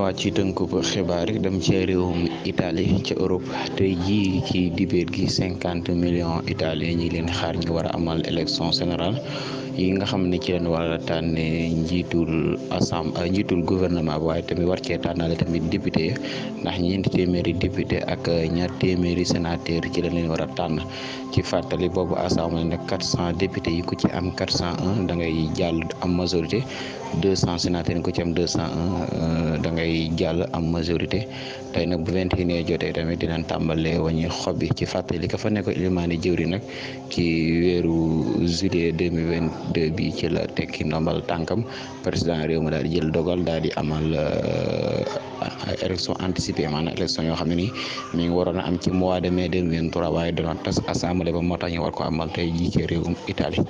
ñëwaat ci tënkub xibaar yi dem ci réewum Italie ca Europe tey jii ci dibéer gi 50 millions Italiens ñi leen xaar ñu war a amal élection générale yi nga xam ne ci leen war a tànne njiitul gouvernement bi waaye tamit war cee tànnale tamit député ndax ñeenti téeméeri député ak ñaar téeméeri sénateur ci leen war a tànn ci fàttali boobu assemblée nag 400 députés yi ku ci am 401 da ngay jàll am majorité 200 sénateurs yi ku ci am 201 da ngay jàll am majorité tey nag bu 21 jotee tamit dinañ tàmbalee wañi xob yi ci fàttali ka fa nekk ilimaani jëwri nag ci weeru juillet 2022 bi ci la tekki ndombal tànkam président réew mi daal di jël dogal daal di amal élection anticipée maanaam élection yoo xam ne nii mi ngi waroon a am ci mois de mai 2023 waaye doon tas assemblée ba moo tax ñu war ko amal tey jii ci réewum Italie.